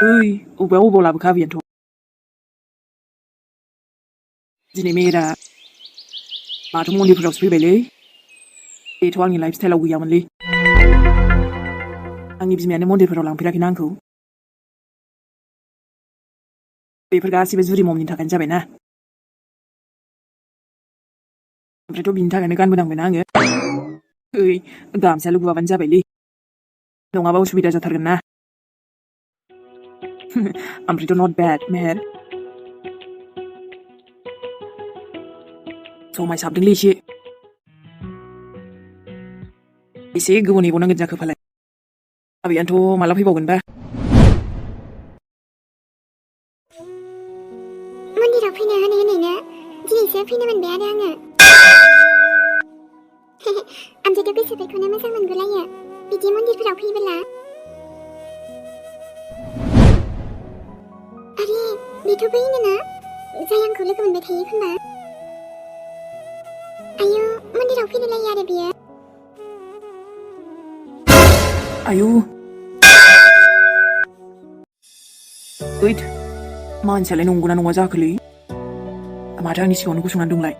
ओइ अबेयाव अबाव लाबोखा बेनोथ'। दिनै मेहेरा बाथौ मन्दिरफोरावसो फैबायलै। बेथ' आंनि लाइफ स्टाइलाव गैयामोनलै। आंनि बिमायानो मन्दिरफोराव लांफेराखैना आंखौ। बेफोर गासिबो जुरि ममनि थाखायनो जाबायना। ओमफ्रायथ' बिनि थाखायनो गानबोनांबायना आङो। ओइ गामसायाल' गुवाबानो जाबायलै। नङाबा उसुबिदा जाथारगोन ना। ओमफ्रायथ' नट बेड मेहेर। समायसाबदोंलै एसे गोबाव नेबावनांगोन जाखो फालाय। आबैयानोथ' माला फैबावगोनबा। मन्दिराव फैनो होनैनो दिनैसो फैनो मोनबाय आरो आङो। आमफ्रायथ' गोसोफोरखौनो मोजां मोनगुलायो बिदि मन्दिरफोराव फैबोला। आरे बेथ' बैनो ना जाय आंखौ लोगो मोनबाय थायो एखनबा। आयौ मन्दिराव फैलायलायो आरो बियो। आयौ ओइद मानसियालाय नंगौना नङा जाखोलै। माथो आंनि सिगाङावनो गसंनानै दंलाय।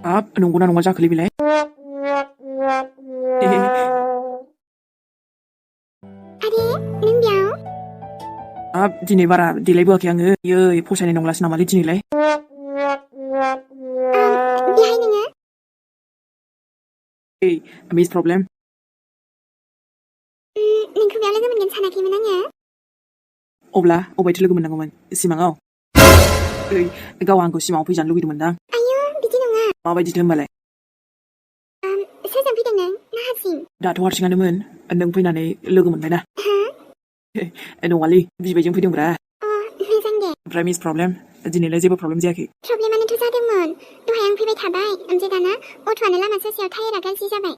हाब नंगौना नङा जाखोलै बेलाय। आरे नों बेयाव? हाब दिनै बारा देलायबोआखै आङो।यै फसायनाय नंलासो नामालै दिनैलाय। बेहाय नोङो? ओइ मिस प्रब्लेम। नोंखौ बेयाव लोगो मोनगोन सानाखैमोन आङो। अब्ला अबायथो लोगो मोननांगौमोन सिमाङाव? ओइ गाव आंखौ सिमाङाव फैजानो लुगैदोंमोनदां। आयौ बिदि नङा। माबायदिथो होमबालाय? सोरजों फैदों नों ना हारसिं? दाथ' हारसिङानोमोन नों फैनानै लोगो मोनबायना। नङालै बिबायजों फैदोंब्रा। मोजां दे। ओमफ्राय मिस प्रब्लेम दिनैलाय जेबो प्रब्लेम जायाखै? प्रब्लेमानोथ' जादोंमोन। दहाय आं फैबाय थाबाय ओमफ्राय दाना अट'आनो लामा ससेयाव टायारा गाज्रि जाबाय।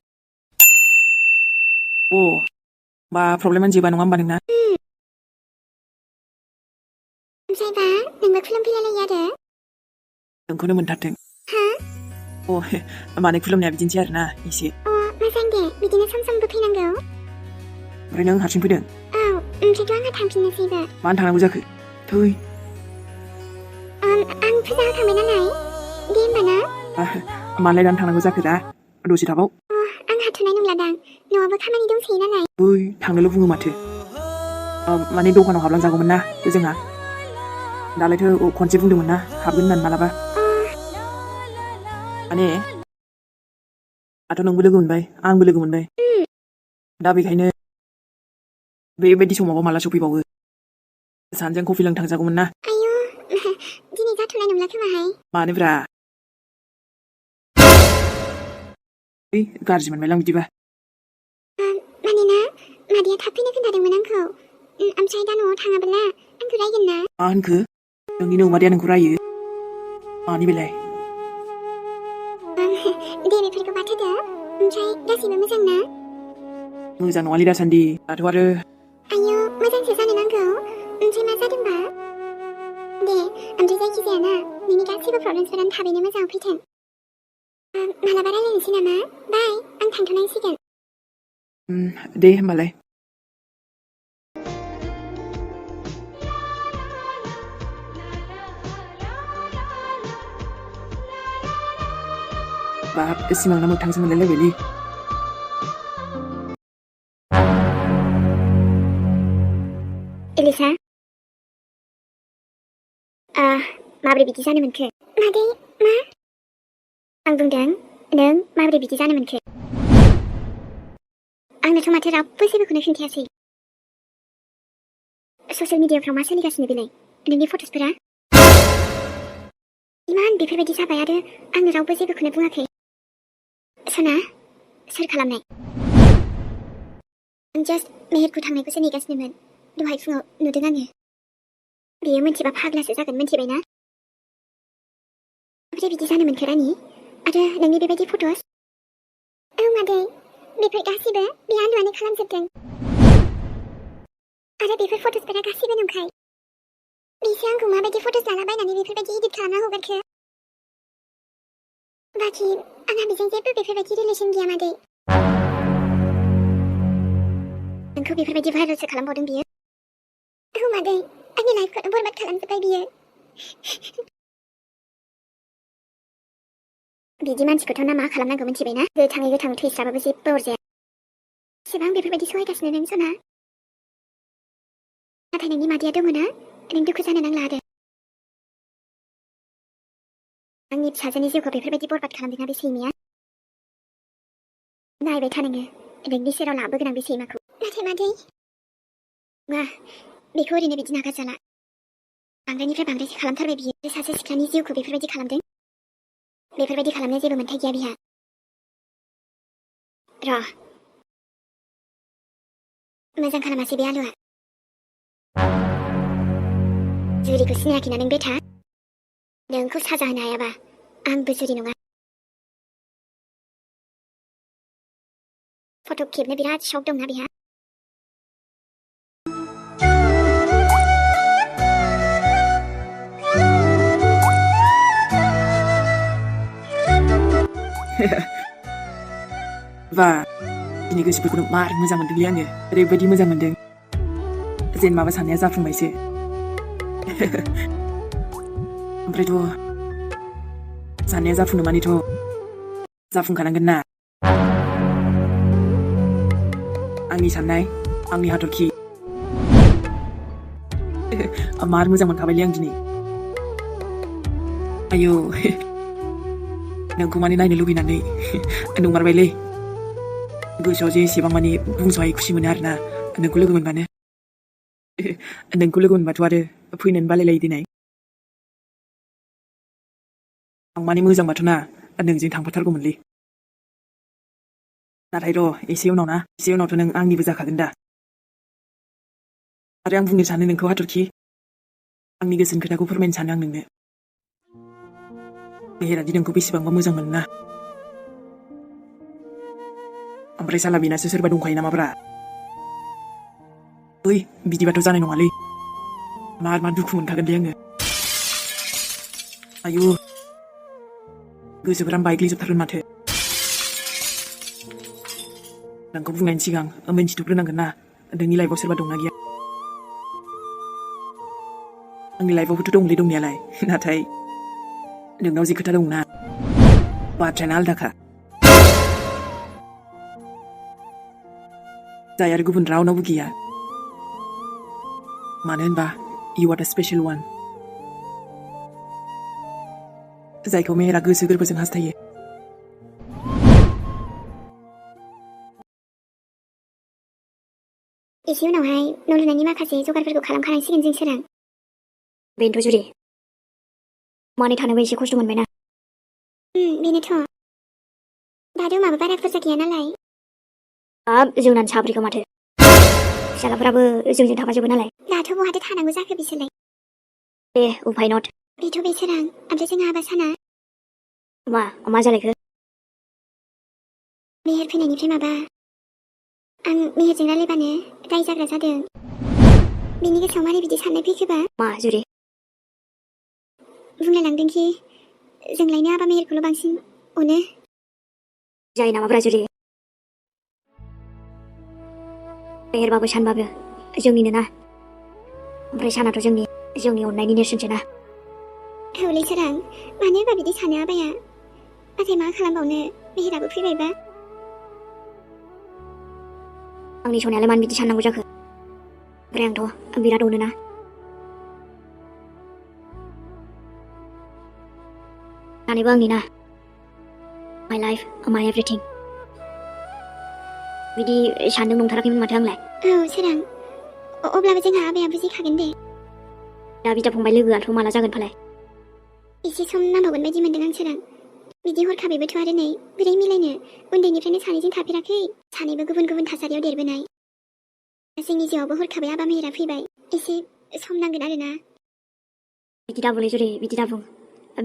अ बा प्रब्लेमानो जोबा नङा होमबा नोंना? ओमफ्रायबा नोंबो खुलुमफैलायलायो आरो? नोंखौनो मोनथारथों। हा? माने खुलुमनाया बिदिनोसै आरोना एसे। मोजां दे बिदिनो सम समबो फैनांगौ। ओमफ्राय नों हारसिं फैदों? औ ओमफ्रायथ' आंहा थांफिननोसैबो। मानो थांनांगौ जाखो? थै आं फुजा होखांबाय नालाय। दे होमबा ना। मानोलाय दानो थांनांगौ जाखो दा? दसे थाबाव। आं हाथ'नाय नंलादां न'आवबो खामानि दंसैयो नालाय। ओइ थांनोल' बुङो माथो। माने दखानाव हाबलांजागौमोन ना जोंहा। दालायथो खनसे बुंदोंमोन ना हाबगोन होननानै मालाबा। माने दाथ' नोंबो लोगो मोनबाय आंबो लोगो मोनबाय। दा बेखायनो बेबायदि समावबा माला सफैबावो। सानैजों कफि लोंनो थांजागौमोन ना। आयौ दिनै जाथ'नाय नंला खोमाहाय। मानोब्रा? गाज्रि मोनबायलां बिदिबा। मानोना मादैया थाब फैनो खोन्थादोंमोन आंखौ। ओमफ्राय दा न'आव थाङाबोला आंखौ रायगोन ना। मा होनखो? नोंनि नोमादैया नोंखौ रायो? मानि बेलाय? दे बेफोरखौ बाद होदो। ओमफ्राय गासैबो मोजां ना? मोजां नङालै दासान्दि। दाथ' आरो आयौ मोजांसो जानो नांगौ। ओमफ्राय मा जादोंबा? दे ओमफ्राय जायखिजाया ना नोंनि गासैबो प्रब्लेम्सफोरानो थाबैनो मोजाङाव फैथों। मालाबा रायलायनोसै नामा? बाय आं थांथ'नांसिगोन। दे होमबालाय। बाब सिमांना मोगथांसो मोनलायलायबायलै। एलिसा माबोरै बिदि जानो मोनखो? मादै मा? आं बुंदों नों माबोरै बिदि जानो मोनखो? आंनोथ' माथो रावबो जेबोखौनो खिन्थायासै। ससियेल मिडियाफ्राव मा सोलिगासिनो बेलाय नोंनि फट'सफोरा? इमान बेफोरबायदि जाबाय आरो आंनो रावबो जेबोखौनो बुङाखै। सना सोर खालामनाय? आं जास्ट मेहेरखौ थांनायखौसो नेगासिनोमोन। दहाय फुङाव नुदों आङो। बेयो मिथिबा फाग्लासो जागोन मिथिबायना? माबोरै बिदि जानो मोनखो रानि? आरो नोंनि बेबायदि फट'स? औ मादै बेफोर गासिबो बे आलुआनो खालामजोबदों। आरो बेफोर फट'सफोरा गासिबो नंखाय। बेसो आंखौ माबायदि फट'स लालाबायनानै बेफोरबायदि इडिट खालामना हगारखो? बाखि आंहा बेजों जेबो बेफोरबायदि रिलेसन गैया मादै। नोंखौ आंखौ बेफोरबायदि भाइरेलसो खालामबावदों बियो। औ मादै, आंनि लाइफखौनो बरबाद खालामजोब्बाय बियो। बिदि मानसिखौथ' ना मा खालामनांगौ मिथिबायना? गोथाङै गोथां थैस्राबाबो जेबो अरजाया। एसेबां बेफोरबायदि सहायगासिनो नों सना। नाथाय नोंनि मादैया दङ ना, नों दुखु जानो नांला आरो। आंनि फिसाजोनि जिउखौ बेफोरबायदि बरबाद खालामदोंना बे सैमाया। नायबाय था नोङो, नोंनि सेराव लाबोगोन आं बे सैमाखौ। नाथाय मादै, मा बेखौ ओरैनो बिदि नागारजाला। बांद्रायनिफ्राय बांद्रायसो खालामथारबाय बियो। सासे सिख्लानि जिउखौ बेफोरबायदि खालामदों। बेफोरबायदि खालामनो जेबो मोन्थाय गैया बिहा। र' मोजां खालामासै बे आलुआ। जुरिखौ सिनायाखैना नों बेथा? नोंखौ साजा होनो हायाबा आंबो जुरि नङा। फट' खेबनो बिराद शौक दंना बिहा। बा बिनि गोसोफोरखौनो मार मोजां मोनदोंलै आङो। ओरैबायदि मोजां मोनदों जेन माबा साननाया जाफुंबायसो। ओमफ्रायथ' साननाया जाफुंनो मानेथ' जाफुंखानांगोन ना। आंनि साननाय, आंनि हाथरखि। मार मोजां मोनखाबायलै आं दिनै। आयौ नोंखौ माने नायनो लुगैनानै नंमारबायलै। गोसोआव जे एसेबां माने बुंस'हायै खुसि मोनो आरोना नोंखौ लोगो मोनबानो। नोंखौ लोगो मोनबाथ' आरो फैनोनो बालायलायो दिनै। आं माने मोजांबाथ' ना नोंजों थांफाथारगौमोनलै। नाथाय र' एसे उनावथ' नों आंनिबो जाखागोन दा। आरो आं बुंनो सानो नोंखौ हाथरखि, आंनि गोसोनि खोथाखौ फोरमायनो सानो आं नोंनो। मेहेरादि नोंखौ बेसेबांबा मोजां मोनो ना। ओमफ्राय साला बेनासो सोरबा दंखायो नामाब्रा? ओइ बिदिबाथ' जानाय नङालै। मार दुखु मोनखागोनलै आङो। आयु गोसोफोरानो बायग्लिजोबथारगोन माथो। नोंखौ बुंनायनि सिगां मिन्थिथ'ग्रोनांगोन ना नोंनि लाइफआव सोरबा दंना गैया। आंनि लाइफआवबोथ' दंलै दंनायालाय, नाथाय नोंनाव जि खोथा दंना बाथ्रायानो आलदाखा। जाय आरो गुबुन रावनावबो गैया। मानो होनबा इउ आर दा स्पेशल वान। जायखौ मेहेरा गोसो गोरबोजों हास्थायो। एसे उनावहाय न' लुनायनि माखासे जगारफोरखौ खालामखानांसिगोन जों सोरां। बेनोथ' जुरि, माने थानोबो एसे खस्थ' मोनबायना। बेनोथ'। दा रुमाबो बारा बुरजा गैया नालाय। हाब जोंनानो साब्रैखौ माथो। फिसालाफोराबो जोंजों थाफाजोबो नालाय। दाथ' बहाथो थानांगौ जाखो बिसोरलाय। दे उफाय नट। बेथ' बे सोरां, ओमफ्राय जोंहा हाबा साना। मा जालायखो? मेहेर फैनायनिफ्राय माबा आं मेहेरजों रायलायबानो राय जाग्रा जादों। बिनि गोसोआव मारै बिदि साननाय फैखोबा? मा जुरि? बुंलायलांदोंखि जोंलायनो आबा मेहेरखौल' बांसिन अनो। जायो नामाब्रा जुरि? मेहेरबाबो सानबाबो जोंनिनो ना। ओमफ्राय सानाथ' जोंनि अननायनि नेरसोनसो ना। हौलै सोरां, मानो होनबा बिदि सानो आबाया? नाथाय मा खालामबावनो, मेहेराबो फैबायबा। आंनि सनायालाय मानो बिदि साननांगौ जाखो? ओमफ्राय आंथ' बिराद अनोना। सानैबो आंनि ना। माय लाइफ, माय एभ्रिथिं। बिदि सानदों नंथाराखैमोन माथो आंलाय। औ सोरां, अब्लाबो जोंहा आबाया बुजिखागोन दे। दा बिदा फंबाय लोगोआथ' माला जागोन फालाय? एसे सम नांबावगोन बायदि मोनदों आं सोरां। बिदि हरखाबैबोथ' आरो नै बोरै मिलायनो? उन्दैनिफ्रायनो सानैजों थाफेराखै। सानैबो गुबुन गुबुन थासारियाव देरबोनाय। जोंनि जिउआवबो हरखाबै आबा मेहेरा फैबाय। एसे सम नांगोन आरोना। बिदि दाबुंलै जुरि, बिदि दाबुं।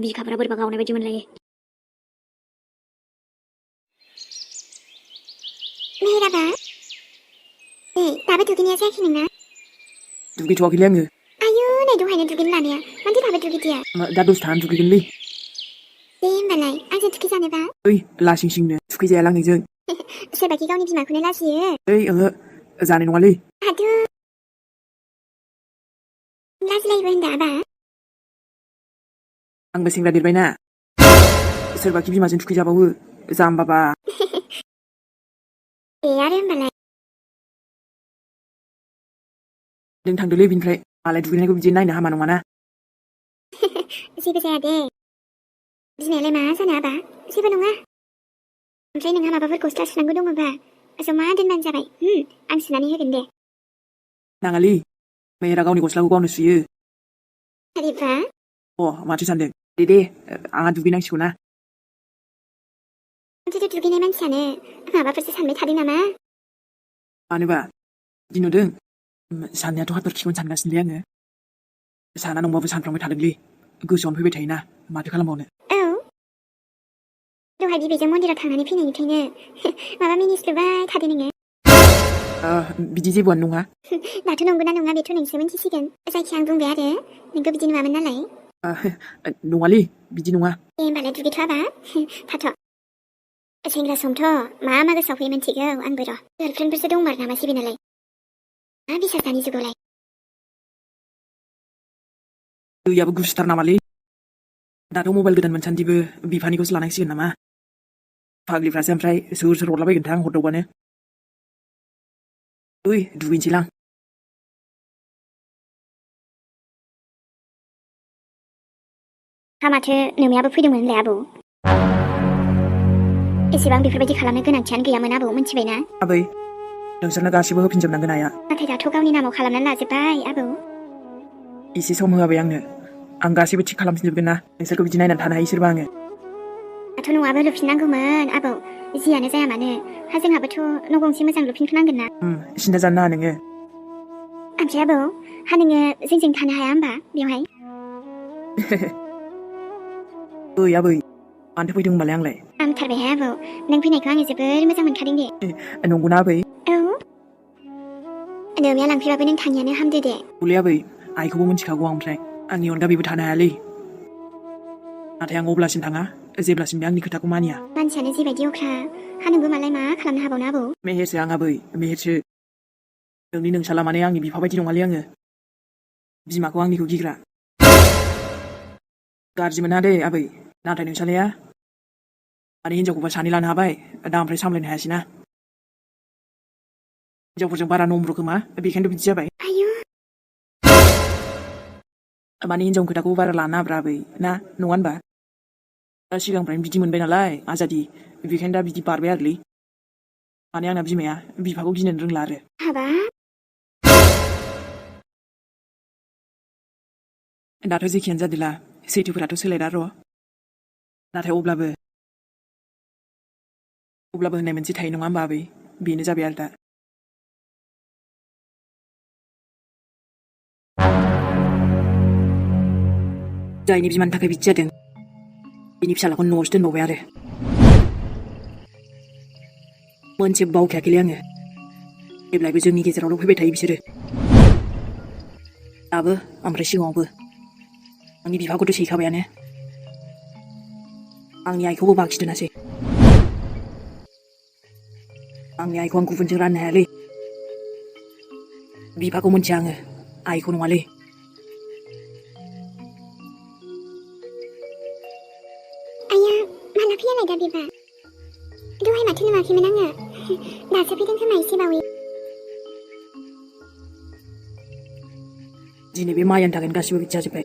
बिखाफ्रा बोरैबा गावनाय बायदि मोनलायो। मेहेराबा, दाबो दुगैनाया जायाखै नोंना? दुगैथ'वाखैलै आङो। आयु नै दहायनो दुगैनो लानाया, मानोथो दाबो दुगैदिया? दा दसे थानानै दुगैगोनलै। दे होमबालाय, आंजों थुखैजानोबा? ओइ लासिंसिंनो थुखैजायालां नोंजों। सोरबाखि गावनि बिमाखौनो लाजियो। ओइ ओहो, जानाय नङालै आहाथ' लाजिलायोबो होनदा आबा आंबो सेंग्रा देरबायना सोरबाखि बिमाजों थुखैजाबावो जाम्बाबा दे आरो होमबालाय नों थांदोलै बिनिफ्राय मालाय दुगैनायखौ बिदि नायनो हामा नङाना जेबो जाया दे बिमायालाय मा जानो आबा जेबो नङा ओमफ्राय नोंहा माबाफोर गस्ला सुनांगौ दङबा जमा दोनबानो जाबाय आं सुनानै होगोन दे नाङालै मेहेरा गावनि गस्लाखौ गावनो सुयो आरिफा माथो सानदों दे आंहा दुगैनांसिगौ ना जुदि दुगैनाय मानसियानो माबाफोरसो सानबाय थादों नामा मानोबा बिदि नुदों साननायाथ' हाथरखिखौनो सानगासिनोलै आङो साना नंबाबो सानफ्लांबाय थादोंलै गोसोआवनो फैबाय थायोना माथो खालामबावनो औ दहाय बिबैजों मन्दिराव थांनानै फैनायनिफ्रायनो माबा मिनिस्लुबाय थादो नोङो बिदि जेबोआनो नङा दाथ' नंगौना नङा बेथ' नोंसो मिन्थिसिगोन जायखिया आं बुंबाय आरो नोंखौ बिदि नुवामोन नालाय नङालै बिदि नङा दे होमबालाय दुगैथ'आबा थाथ' सेंग्रा समथ' मा मा गोसोआव फैयो मिन्थिगौ आंबो र' गार्लफ्रेन्डफोरसो दंमार नामा सिबिनालाय मा बिसार दानि जुगावलाय दैयाबो गुसुथार नामालै दाथ' मबाइल गोदान मोनसान्दिबो बिफानिखौसो लानांसिगोन नामा फाग्लिफ्रासो ओमफ्राय सोर सोर हरलाबायगोनथां हरदावबानो दुगैनोसैलां हा माथो नोमायाबो फैदोंमोनलाय आबौ एसेबां बेफोरबायदि खालामनो गोनांथियानो गैयामोन आबौ मिन्थिबायना आबै नोंसोरनो गासिबो होफिनजोबनांगोन आया नाथाय दाथ' गावनि नामाव खालामनानै लाजोब्बाय आबौ एसे सम होआबै आंनो आं गासिबो थिग खालामफिनजोबगोन ना नोंसोरखौ बिदि नायनानै थानो हायो सोरबा आङो दाथ' न'आबो लुफिननांगौमोन आबौ जियानो जाया मानो हा जोंहाबोथ' न' गंसे मोजां लुफिनखानांगोन ना सिन्था जानो नाङा नोङो ओमफ्राय आबौ हा नोङो जोंजों थानो हाया होमबा बेवहाय आबै मानोथो फैदों होनबालाय आंलाय हामथारबायहाय आबौ नों फैनायखौ आङो जोबोर मोजां मोनखादों दे नंगौना आबै औ नोमाया लांफैबाबो नों थाङियानो हामदो दे हले आबै आइखौबो मिन्थिखागौ ओमफ्राय आंनि अनगा बेबो थानो हायालै नाथाय आं अब्लासिम थाङा जेब्लासिम बे आंनि खोथाखौ मानिया मानसियानो जेबायदि अख्रा हा नोंबो मालाय मा खालामनो हाबावनो आबौ मेहेरसो आं आबै मेहेरसो नोंनि नोंसाला माने आंनि बिफा बायदि नङालै आङो बिमाखौ आंनिखौ गिग्रा गाज्रि मोना दे आबै नाथाय नोंसालाया माने हिनजावखौबा सानै लानो हाबाय दा ओमफ्राय सामलायनो हायासैना हिनजावफोरजों बारा नम्र खोमा बेखायनोथ' बिदि जाबाय आयु माने हिनजावनि खोथाखौ बारा लानो नाब्रा आबै ना नङा होनबा दा सिगांनिफ्रायनो बिदि मोनबाय नालाय आजादि बेखायनो दा बिदि बारबाय आरोलै माने आंना बिमाया बिफाखौ गिनोनो रोंला आरो हाबाब दाथ' जेखियानो जादोला सैथोफोराथ' सोलायला र' नाथाय अब्लाबो होननाय मोनसे थायो नङा होमबा आबै बेनो जाबाय आरो दा जायनि बिमानि थाखाय बिदि जादों बिनि फिसालाखौ न'आवसो दोनबावबाय आरो मोनसेबो बावखायाखैलै आङो जेब्लायबो जोंनि गेजेरावल' फैबाय थायो बिसोरो दाबो ओमफ्राय सिगाङावबो आंनि बिफाखौथ' सैखाबायानो आंनि आइखौबो बाखि दोनासै आंनि आइखौ आं गुबुनजों राननो हायालै बिफाखौ मोनथिया आङो आइखौ नङालै आया माला फैयालाय दा बेबा दहाय माथो नुवाखैमोन आङो दासो फैदों खोमा एसे बावै दिनै बे मायानि थाखायनो गासिबो बिदि जाजोब्बाय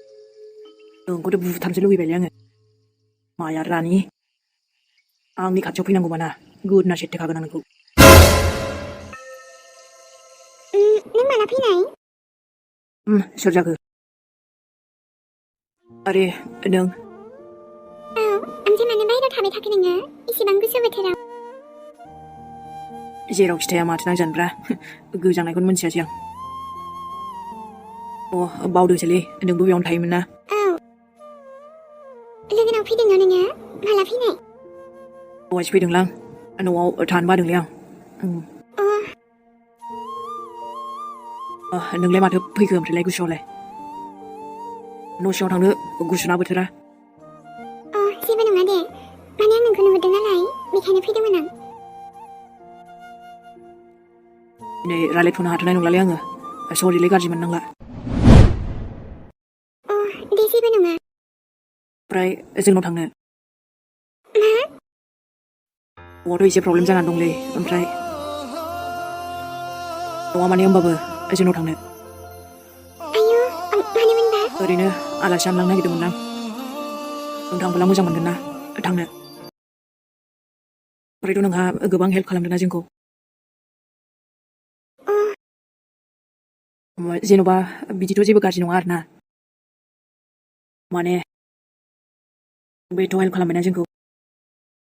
नोंखौथ' बुथारनोसो लुबैबायलै आङो माया रानि आंनि खाथियाव फैनांगौबा ना गोदना सेरथेखागोन आं नोंखौ नों माला फैनाय सोर जाखो आरे नों औ ओमफ्राय मानो बाहेरायाव थाबाय थाखो नोङो इसेबां गुसु बोथोराव जेराव खिथाया माथो नांजानोब्रा गोजांनायखौनो मोनथियासै आं बावदोंसोलै नोंबो बेयावनो थायोमोन ना औ लोगोनाव फैदों न' नोङो माला फैनाय दहायसो फैदोंलां न'आव थानो बादोंलै आं नोंलाय माथो फैखो ओमफ्रायलाय गुसुआवलाय न' सिङाव थांनो गुसुना बोथोरा जेबो नङा दे माने आं नोंखौ नुहुरदों नालाय बेखायनो फैदोंमोन आं नै रायलायथ'नो हाथ'नाय नंलालै आङो सरिलै गाज्रि मोननांला दे जेबो नङा ओमफ्राय जोंनाव थांनो न'आवथ' एसे प्रब्लेम जानानै दंलै ओमफ्राय नङा माने होमबाबो जोंनाव थांनो आयु मानोमोनबा ओरैनो आलासि जानो लांनो नागिरदोंमोन आं नों थांबोला मोजां मोनगोन ना थांनो ओमफ्रायथ' नोंहा गोबां हेल्प खालामदोंना जोंखौ जेन'बा बिदिथ' जेबो गाज्रि नङा आरोना माने बेथ' हेल्प खालामबायना जोंखौ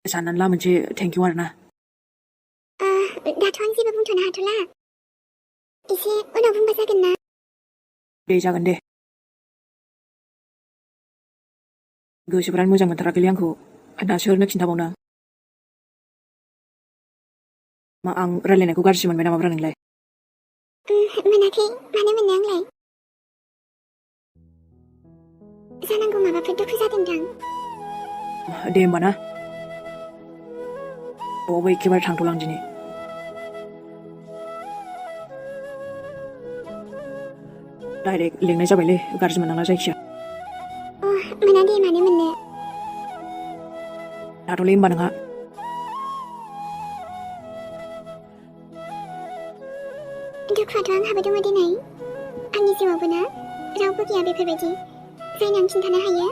साननानै ला मोनसे थेंकिउ आरोना दाथ' आं जेबो बुंथ'नो हाथ'ला एसे उनाव बुंबा जागोन ना दे जागोन दे गोसोफ्रानो मोजां मोनथाराखैलै आंखौ दा सोरनो खिन्थाबावनो मा आं रायलायनायखौ गाज्रि मोनबाय नामाब्रा नोंलाय मोनाखै मानो मोननो आंलाय जानांगौ माबाफोर दुखु जादोंदां दे होमबा ना न'आवबो एखेबारे थांथ'लां दिनै डाइरेक्ट लेंनाय जाबायलै गाज्रि मोननांला जायखिया मोना दे मानो मोननो थाथ'लै होमबा नोंहा दुखुआथ' आंहाबो दङ दिनै आंनि जिउआवबो ना रावबो गैया बेफोरबायदि जायनो आं खिन्थानो हायो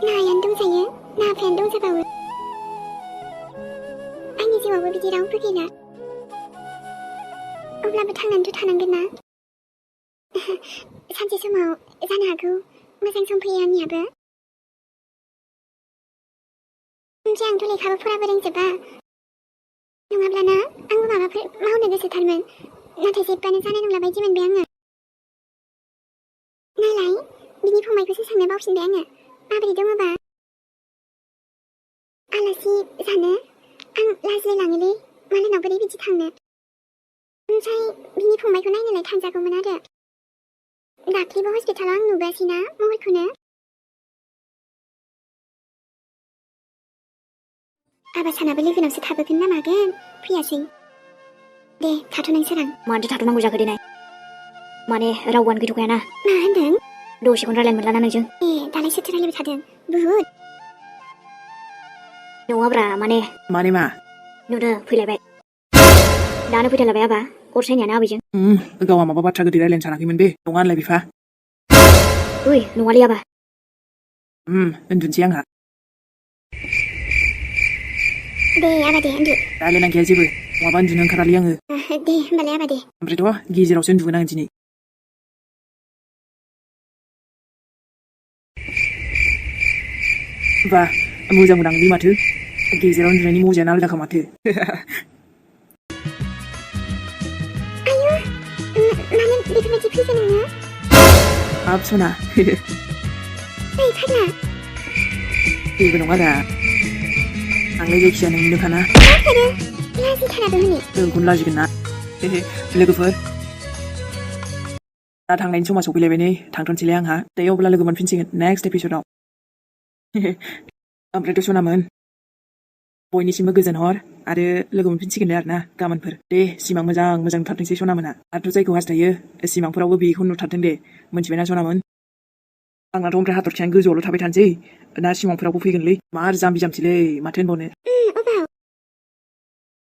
ना आइयानो दंजायो ना आफायानो दंजाबावो आंनि जिउआवबो बिदि रावबो गैला अब्लाबो थांनानैथ' थानांगोन ना सानसे समाव जानो हागौ मोजां सम फैयो आंनियाबो ओमफ्राय आंथ' लेखाबो फराबो रोंजोबा नङाब्लाना आंबो माबाफोर मावनो गोसोथारमोन नाथाय जेबोआनो जानाय नंला बायदि मोनबाय आङो नालाय बिनि फंबायखौसो सोंनो बावफिनबाय आङो माबोरै दङबा आलासि जानो आं लाजिलायलाङोलै मालायनाव बोरै बिदि थांनो ओमफ्राय बिनि फंबायखौ नायनोलाय थांजागौमोन आरो दाख्लैबो हस्पिटालाव आं नुबोआसैना महरखौनो आबासानाबो लोगोनावसो थाबोगोन ना मागोन फैयासै दे थाथ'नांसोरां मानोथो थाथ'नांगौ जाखो दिनै माने रावबोआनो गैथ'खायाना मा होनदों दसेखौनो रायलायनो मोनलाना नोंजों दालाय सोरथो रायलायबाय थादों बुहुद नङाब्रा माने मा नुनो फैलायबाय दानो फैथारलायबाय आबा अर सायनायानो आबैजों गावहा माबा बाथ्रा गोदै रायलायनो सानाखैमोन बे नङा होनलाय बिफा ओइ नङालै आबा उन्दुनोसै आंहा दे आबा दे उन्दु रायलायनांगौया जेबो नङाबा उन्दुनो ओंखारालै आङो दे होमबालाय आबा दे ओमफ्रायथ' गेजेरावसो उन्दुगोन आं दिनै बा मोजां मोनदांलै माथो गेजेराव उन्दुनायनि मजायानो आलदाखा माथो आयु मानो बेफोरबायदि फैखो नोङो हाब सना ओइ फाग्ला जेबो नङा दा आंलाय जायखिया नोंनोखाना आरो लाजिथाराबो हनै ओंखौनो लाजिगोन ना लोगोफोर दा थांनायनि समा सफैलायबाय नै थांथ'नोसैलाय आंहा दायो अब्ला लोगो मोनफिनसिगोन नेक्स्ट एपिसोडाव ओमफ्रायथ' सनामोन बयनिसिमबो गोजोन हर आरो लोगो मोनफिनसिगोन आरोना गाबोनफोर दे सिमां मोजां नुथारथोंसै सनामोना आरोथ' जायखौ हास्थायो सिमांफोरावबो बेखौ नुथारथों दे मोनथिबायना सनामोन आंनाथ' ओमफ्राय हाथरखियानो गोजौआवल' थाबाय थानोसै ना सिमांफोरावबो फैगोनलै मार जाम्बि जाम्बिलै माथो होनबावनो